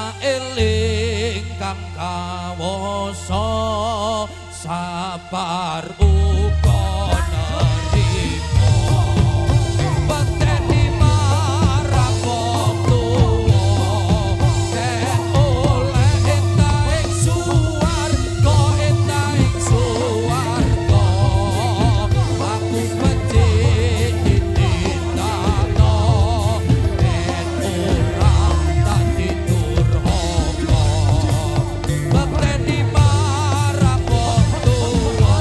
Tansah eling kang kawasa, sabar uga nerima. Bekteni marang wong tuwa, ben oleh endah ing suwarga, endah ing suwarga. Laku becik ditindakno, ben ora dadi durhaka. Bekteni marang wong tuwa,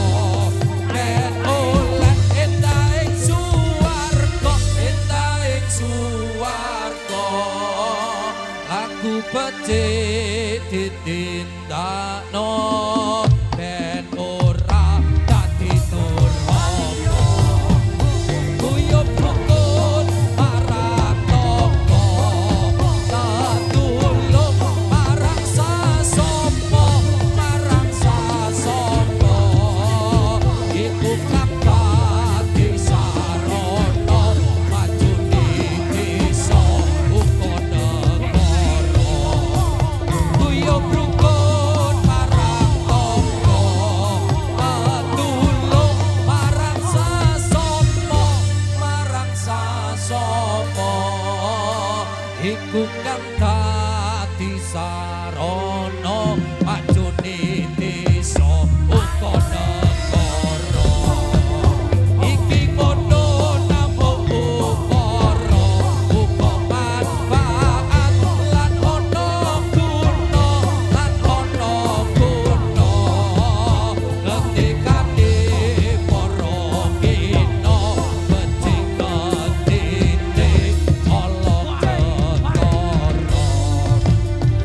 ben oleh endah ing suwarga, endah ing suwarga. Laku becik ditindakno, ben ora dadi durhaka. Guyub rukun marang tangga, tetulung marang sasama, marang sasama. Iku kang dadi sarana majune desa uga negara. Guyub rukun marang tangga, tetulung marang sasama, marang sasama. Iku kang dadi sarana.